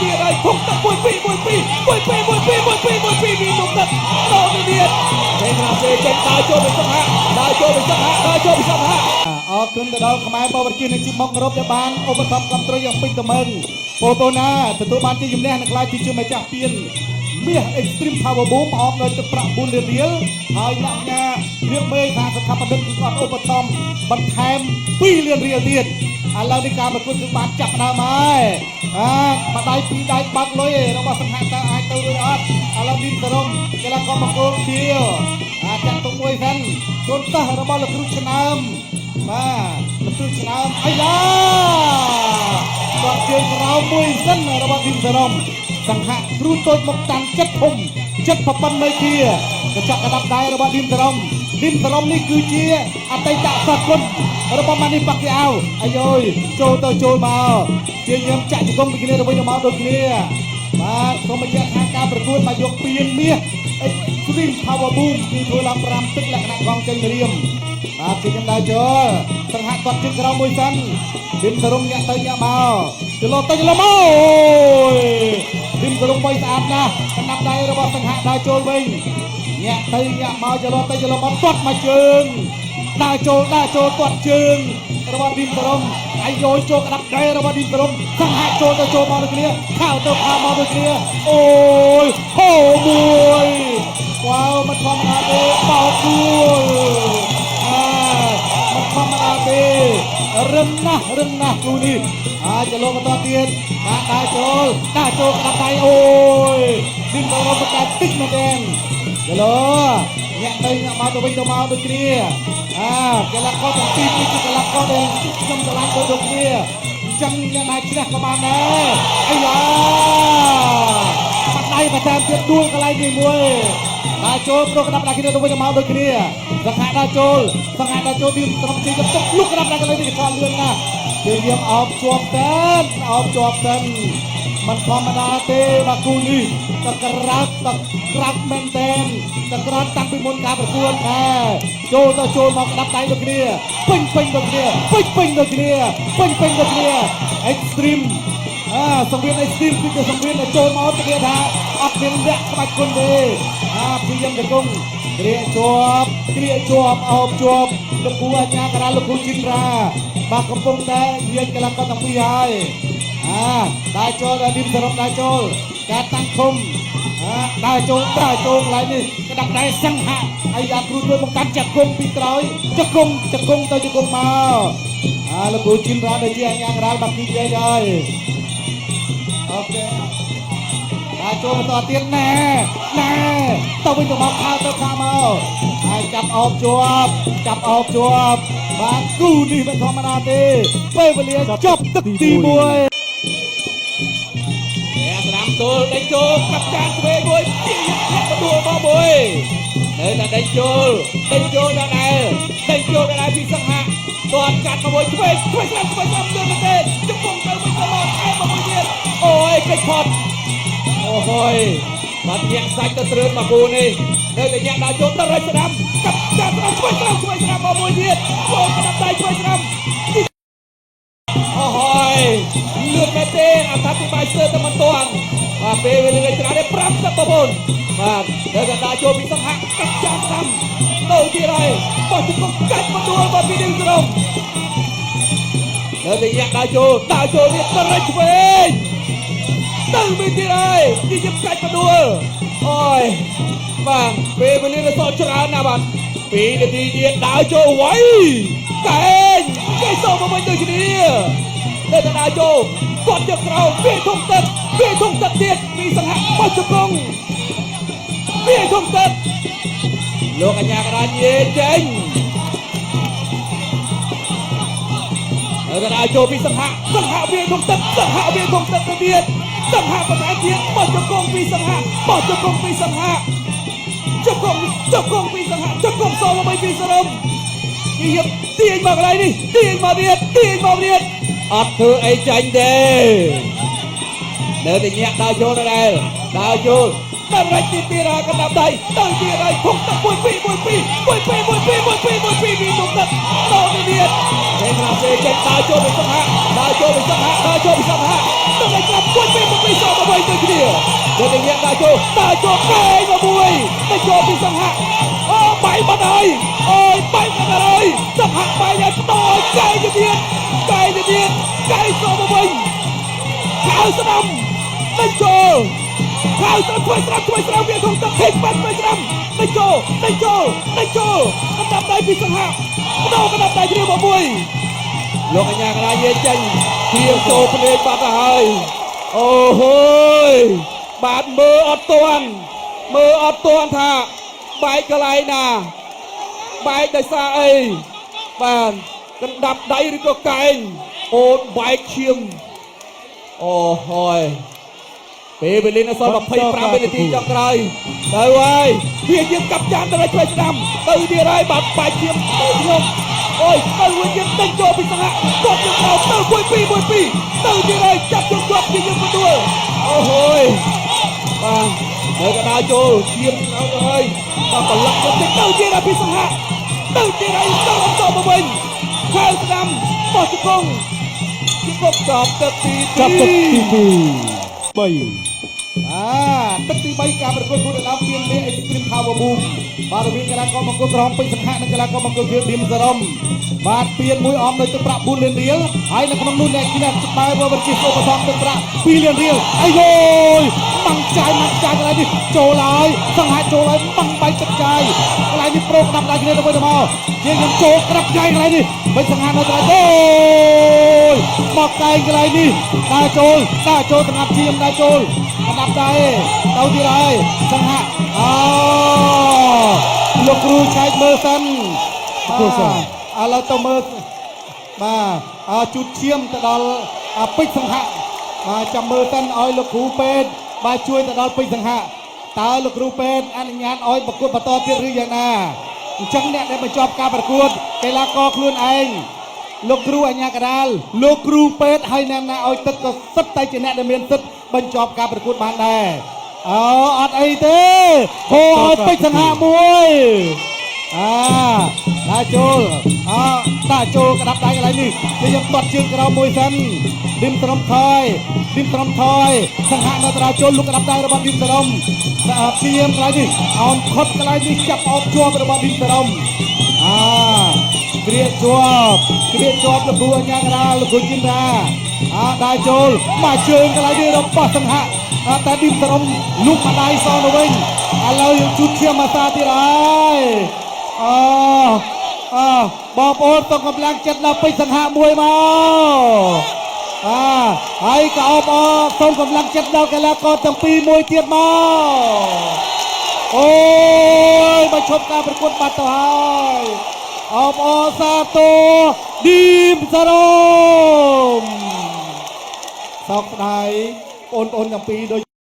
ទៀតហើយធំទឹក1 2 1 2 1 2 1 2 1 2 1 2ពីធំទឹកតទៅទៀតចេញរាសេចេញដើរចូលពីសង្ហៈដើរចូលពីសង្ហៈដើរចូលពីសង្ហៈ អរគុណទៅដល់ខ្មែរបវរជានិងជីមកគោរពដែលបានឧបត្ថម្ភគ្រប់គ្រងយ៉ាងពេញទំហឹងពលពូណាទទួលបានជាជំនះនិងក្លាយជាជាម្ចាស់ពានមាស Extreme Power Boom អមដោយទឹកប្រាក់4លានរៀលហើយអ្នកញ៉ារៀបមេថាស្ថាបនិកគឺគាត់ឧបត្ថម្ភបន្ថែម2លានរៀលទៀតឥឡូវនេះការប្រកួតគឺបានចាប់ផ្ដើមហើយអាម្ដាយពីរដៃបើកលុយរបស់សង្ហតើអាចទៅរួចអត់ឥឡូវនេះសរុំកីឡាករបង្គោលខៀវអាចចាក់ទុកមួយសិនកូនសិស្សរបស់លោកគ្រូឆ្នើម បាទលោកគ្រូឆ្នើមអាយ៉ាគាត់ជើងក្រោមមួយសិនរបស់ធីមសរុំសង្ហៈគ្រូតូចមកតាំងចិត្តធំចិត្តប្រពន្ធមេគាកញ្ចក់កដាប់ដៃរបស់ធីមសរុំធីមសរុំនេះគឺជាអតីតសត្វគុណរបស់ម៉ានីប៉ាក់ីអាវអាយយចូលទៅចូលមកជាញឹមចាក់ជង្គង់ពីគ្នាទៅវិញទៅមកដូចគ្នាបាទសូមបញ្ជាក់ថាការប្រកួតមកយកពានមាស Extreme Power Boom គឺធ្វើឡើង5ទឹកលក្ខណៈកងចេញរៀម បាទគឺខ្ញុំដើរចូលសង្ហៈគាត់ជិះក្រោមមួយសិនឌីមសរុំញាក់ទៅញាក់មកចលោទៅចលោមកអូយឌីមសរុំបីស្អាតណាស់កណ្ដាប់ដៃរបស់សង្ហៈដើរចូលវិញញាក់ទៅញាក់មកចលោទៅចលោមកទាត់មកជើងដើរចូលដើរចូលទាត់ជើងរបស់ឌីមសរុំអាយយចូលកណ្ដាប់ដៃរបស់ឌីមសរុំសង្ហៈចូលទៅចូលមកដូចគ្នាខោទៅខោមកដូចគ្នាអូយហូមួយវ៉ាវមិនធម្មតាទេបោកគួល អាមិនធម្មតាទេរឹងណាស់រឹងណាស់គូនេះអាចលោកបន្តទៀតបាទដើរចូលដើរចូលក្តាប់ដៃអូយនេះទៅរំកាតិចមែនទេចលោញាក់ទៅញាក់មកទៅវិញទៅមកដូចគ្នាអាកីឡាករទាំងពីរគឺជាកីឡាករដែលខ្ញុំស្រឡាញ់ដូចគ្នាអញ្ចឹងអ្នកណាឈ្នះក៏បានដែរអាយ៉ាបាត់ដៃបន្ថែមទៀតដួលកន្លែងនេះមួយ ដើរចូលប្រកដាប់ដាក់គ្នាទៅវិញទៅមកដូចគ្នាសង្ហាដើរចូលសង្ហាដើរចូលទីត្រឹមជ័យទុកលុកក្តាប់ដាក់កន្លែងនេះក៏លឿនណាស់ជាយាមអោបជាប់តែនអោបជាប់តែនមិនធម្មតាទេបាទគូនេះតក្រាបតក្រាបមែនតែនតក្រាបតាំងពីមុនការប្រកួតដែរចូលទៅចូលមកក្តាប់ដៃដូចគ្នាពេញពេញដូចគ្នាពេញពេញដូចគ្នាពេញពេញដូចគ្នា Extreme អាសង្វៀន Extreme គឺជាសង្វៀនដែលចូលមកទៅគេថាអត់មានវគ្គក្បាច់គុណទេអាព្យាយាមទៅគង់គ្រាជាប់គ្រាជាប់អោបជាប់លោកគ្រូអាចារ្យករាលោកគ្រូជីនរ៉ាបាទកំពុងតែយាយកីឡាករទាំងពីរហើយអាដើរចូលដល់ឌីមសរុបដើរចូលការតាំងឃុំអាដើរចូលដើរចូលកន្លែងនេះក្តាប់ដៃសង្ហៈអាយ៉ាគ្រូជួយមកកាន់ចង្គង់ពីក្រោយចង្គង់ចង្គង់ទៅចង្គង់មកអាលោកគ្រូជីនរ៉ាដែលជាអាញាករាលបាទគឺនិយាយហើយ អូខេដើរចូលបន្តទៀតណែណែទៅវិញទៅមកខោទៅខោមកហើយចាប់អោបជាប់ចាប់អោបជាប់បាទគូនេះមិនធម្មតាទេពេលវេលាចប់ទឹកទី1 អ្នកស្ដាំទល់ដេញចូលកាប់ចានឆ្វេងមួយជាអ្នកបដួលមកមួយនៅតែដេញចូលដេញចូលដដែលដេញចូលដដែលពីសង្ហៈទាត់កាត់មកមួយឆ្វេងឆ្វេងស្ដាំឆ្វេងស្ដាំលឿនមែនទេជង្គង់ទៅវិញទៅមកថែមមកមួយទៀតអូយកិច្ចផុតអូហយបាត់ញាក់សាច់ទៅត្រឿនមកគូនេះនៅតែញាក់ដល់ចូលទៅរៃស្ដាំកាប់ចានស្ដាំឆ្វេងស្ដាំឆ្វេងស្ដាំមកមួយទៀតចូលក្តាប់ដៃឆ្វេងស្ដាំអូហយលឿនមែនទេអត្ថាធិប្បាយស្ទើរតែមិនទាន់បាទពេលវេលាច្រើនទេ5សិបបងប្អូនបាទនៅតែដើរចូលពីសង្ហៈកាប់ចានស្ដាំទៅទៀតហើយបោះជង្គង់កាច់មកដួលមកពីឌីក្រុមនៅតែញាក់ដើរចូលដើរចូលទៀតទៅរៃឆ្វេងទៅវិញទៀតហើយជាយកាច់មកដួលអូយបាទពេលវេលានៅសល់ច្រើនណាស់បាទ2នាទីទៀតដើរចូលໄວកែងគេសូមមកវិញដូចគ្នានៅតែដើរចូលគាត់យកក្រោមវាធំទឹកវាធំទឹកទៀតពីសង្ហៈបោះជង្គង់វាធំទឹកលោកអញ្ញាកដាញយេចេញនៅតែដើរចូលពីសង្ហៈសង្ហៈវាធំទឹកសង្ហៈវាធំទឹកទៅទៀតសង្ហៈបន្ថែមទៀតបោះជង្គង់ពីសង្ហៈបោះជង្គង់ពីសង្ហៈជង្គង់ជង្គង់ពីសង្ហៈជង្គង់សល់មកពីសរុំ គេយកទាញមកកន្លែងនេះទាញមកទៀតទាញមកទៀតអត់ធ្វើអីចាញ់ទេនៅតែញាក់ដើរចូលដដែលដើរចូលដល់រ៉ាច់ទៀតទៀតហើយកណ្ដាប់ដៃទៅទៀតហើយធំទឹក1 2 1 2 1 2 1 2 1 2 1 2ពីធំទឹកទៅទៀតចេញរាសេចេញដើរចូលពីសង្ហៈដើរចូលពីសង្ហៈដើរចូលពីសង្ហៈទៅឲ្យក្លាប់1 2 1 2ស គ្នាដូចតែញាក់ដើរចូលដើរចូលកែងមកមួយទៅចូលពីសង្ហៈអូបាយបាត់ហើយអូយបាយបាត់ហើយសង្ហៈបាយឲ្យតយកែងទៅទៀតកែងទៅទៀតកែងសមកវិញខៅស្ដាំទៅចូលខៅស្ដាំជួយស្ដាំជួយស្ដាំវាក្នុងទឹកហិចបាត់ជួយស្ដាំទៅចូលទៅចូលទៅចូលកណ្ដាប់ដៃពីសង្ហៈបដោកណ្ដាប់ដៃគ្នាមកមួយលោកអញ្ញាកណាយាយចេញជាចូលភ្នែកបាត់ទៅហើយអូហូយបាទមើលអត់ទាន់មើលអត់ទាន់ថាបែកកន្លែងណាបែកដោយសារអីបាទកណ្ដាប់ដៃឬក៏កែងអូនបែកឈាមអូហយពេលវេលានៅសល់25វិនាទីចុងក្រោយទៅហើយវាជាកាប់ចានទៅឲ្យឆ្វេងស្ដាំទៅទៀតហើយបាទបែកឈាមទៅខ្ញុំអូយទៅវិញយើងទិញចូលពីសង្ហៈគាត់យើងទៅទៅ1 2 1 2ទៅទៀតហើយចាប់ជុំជាប់ជាយើងបន្ទួលអូហូយបាទនៅកណ្ដាលចូលឈាមទៅទៅហើយបាទប្រឡាក់ទៅតិចទៅទៀតហើយពីសង្ហៈទៅទៀតហើយទៅបន្តមកវិញខៅស្ដាំបោះជង្គង់ជង្គង់ចាប់ទឹកទី ចាប់ទឹកទី2 3 អាទឹកទី3ការប្រកួតគូដណ្ដើមពានមាស Extreme Power Boom បាទរវាងកីឡាករបង្គោលក្រហមពេជ្រសង្ហៈនិងកីឡាករបង្គោលខៀវឌីមសរំបាទពានមួយអមដោយទឹកប្រាក់4លានរៀលហើយនៅក្នុងនោះអ្នកឈ្នះបែបវិជាឧបសំទឹកប្រាក់2លានរៀលអាយយម៉ាំងចាយម៉ាំងចាយកន្លែងនេះចូលហើយសង្ហៈចូលហើយម៉ាំងបែកទឹកចាយកន្លែងនេះប្រូក្តាប់ដៃគ្នាទៅវិញទៅមកជាខ្ញុំចូលក្តាប់ចាយកន្លែងនេះពេជ្រសង្ហៈនៅត្រង់អូយមកកែងកន្លែងនេះដើរចូលដើរចូលស្ងាត់ជាមដើរចូលក្តាប់ដៃទៅទៀតហើយសង្ហៈអូលោកគ្រូឆែកមើលសិន គ្រូសិន ឥឡូវទៅមើលបាទអើជូតឈាមទៅដល់អាពេជ្រសង្ហៈបាទចាំមើលសិនឲ្យលោកគ្រូពេទ្យបាទជួយទៅដល់ពេជ្រសង្ហៈតើលោកគ្រូពេទ្យអនុញ្ញាតឲ្យប្រកួតបន្តទៀតឬយ៉ាងណាអញ្ចឹងអ្នកដែលបញ្ចប់ការប្រកួតកីឡាករខ្លួនឯងលោកគ្រូអញ្ញាកដាលលោកគ្រូពេទ្យហើយអ្នកណាឲ្យទឹកក៏សិតតែជាអ្នកដែលមានសិទ្ធិបញ្ចប់ការប្រកួតបានដែរអូអត់អីទេហូឲ្យពេជ្រសង្ហៈមួយ អាដាក់ចូលអដាក់ចូលក្តាប់ដៃកន្លែងនេះគេយើងទាត់ជើងក្រោមមួយសិនឌីមត្រំថយឌីមត្រំថយសង្ហៈនៅត្រាចូលលុកក្តាប់ដៃរបស់ឌីមត្រំព្យាយាមកន្លែងនេះអោនខុតកន្លែងនេះចាប់អោបជាប់របស់ឌីមត្រំអាគ្រាជាប់គ្រាជាប់លោកគ្រូអញ្ញាកដាលលោកគ្រូជីនរាអាដាក់ចូលមកជើងកន្លែងនេះរបស់សង្ហៈតែឌីមត្រំលុកម្ដាយសងទៅវិញឥឡូវយើងជូតឈាមអាសាទៀតហើយ អអបងប្អូនសូមកម្លាំងចិត្តដល់ពេជ្រសង្ហៈមួយមកអាហើយក៏អបអរសូមកម្លាំងចិត្តដល់កីឡាករទាំងពីរមួយទៀតមកអូយបើឈប់ការប្រកួតបាត់ទៅហើយអបអរសាទរឌីមសារ៉ុមសោកស្ដាយបងប្អូនទាំងពីរដូច